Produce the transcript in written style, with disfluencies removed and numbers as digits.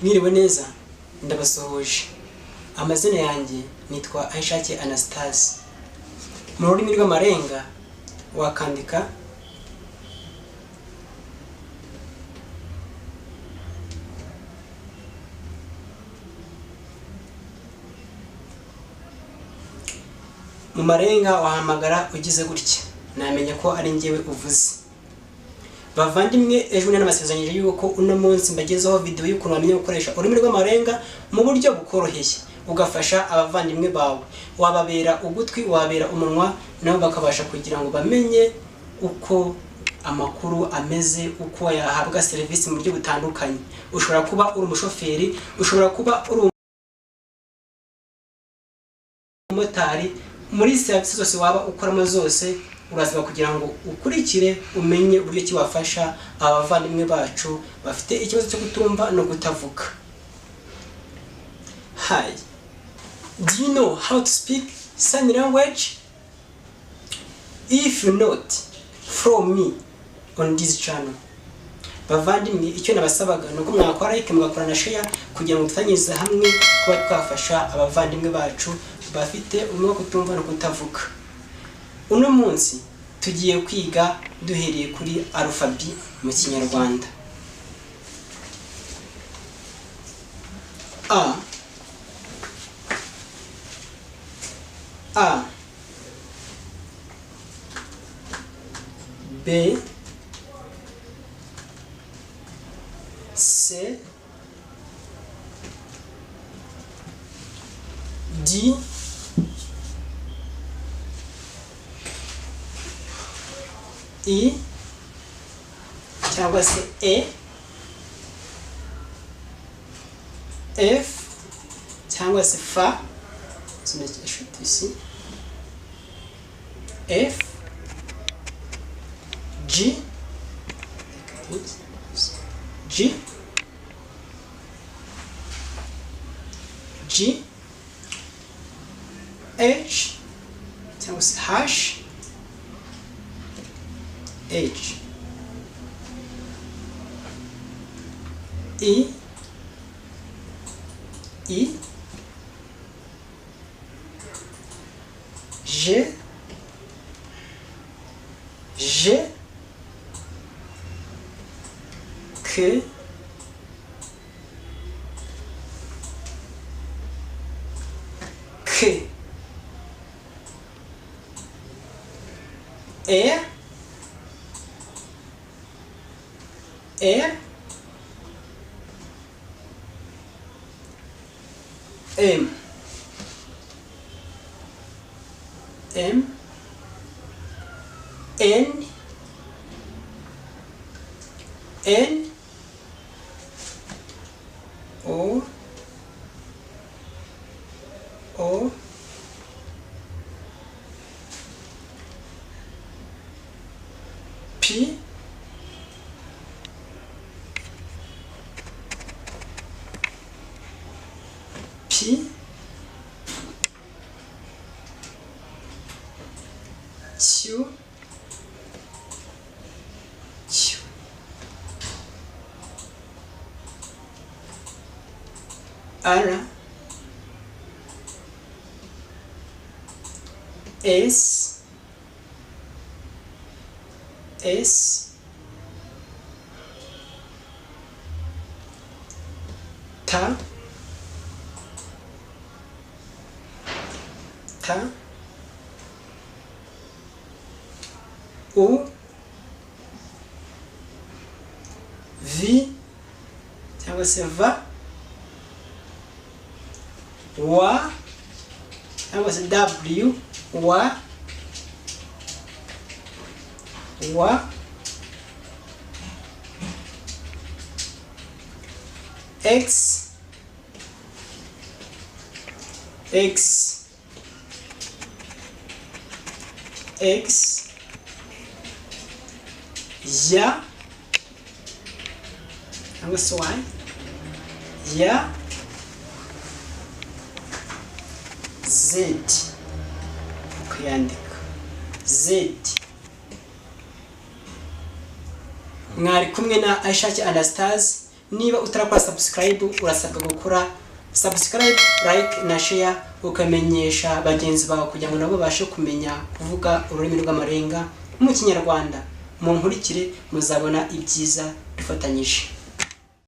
Mwiriwe neza, ndabasuhuje. Amazina yanjye nitwa Ahishakiye Anastase. Mu rurimi rw'amarenga wakandika mu marenga, wahamagara ugize gutya, namenya ko ari njyewe uvuze. Bavandimwe, ejo bundi nabasezeranyije yuko uno munsi mbagezeho video y'ukuntu wamenya gukoresha ururimi rw'amarenga mu buryo bukoroheye, ugafasha abavandimwe bawe, wababera ugutwi, wabera umunwa, nabo bakabasha kugira ngo bamenye uko amakuru ameze, uko yahabwa serivisi mu buryo butandukanye. Ushobora kuba uri umushoferi, ushobora kuba uri umumotari, muri serivisi zose waba ukoramo zose urasabwa kugira ngo ukurikire, umenye uburyo ki wafasha abavandimwe bacu bafite ikibazo cyo kutumva no kutavuga. Hi, do you know how to speak sign language? If not, follow me on this channel. Bavandimwe, icyo nabasabaga ni uko mwakora like, mugakora na share, kugira ngo dufatanyirize hamwe kuba twafasha abavandimwe bacu bafite ubumuga bwo kutumva no kutavuga. Uno munsi tugiye kwiga duhereye kuri alphabet mu Kinyarwanda. A, A, B, C, D, I cyangwa se E, F cyangwa se F, zino eshatu ici, F, G, G, G, H cyangwa se H, H, I, I, G, G, K, K, R, R, M, M, N, N, O, O, P, P, Q, Q, R, S, S, T, T, O, V cyangwa se V, W cyangwa se W, W, W, X, X, X, Y cyangwa se Y, Y, Z, kuyandika Z. Mwari kumwe na Aishaki Anastase. Niba utarakora subscribe, urasabwa gukora subscribe, like na share, ukamenyesha bagenzi bawe kugira ngo nabo babashe kumenya kuvuga ururimi rw'amarenga mu Kinyarwanda. Munkurikire, muzabona ibyiza dufatanyije.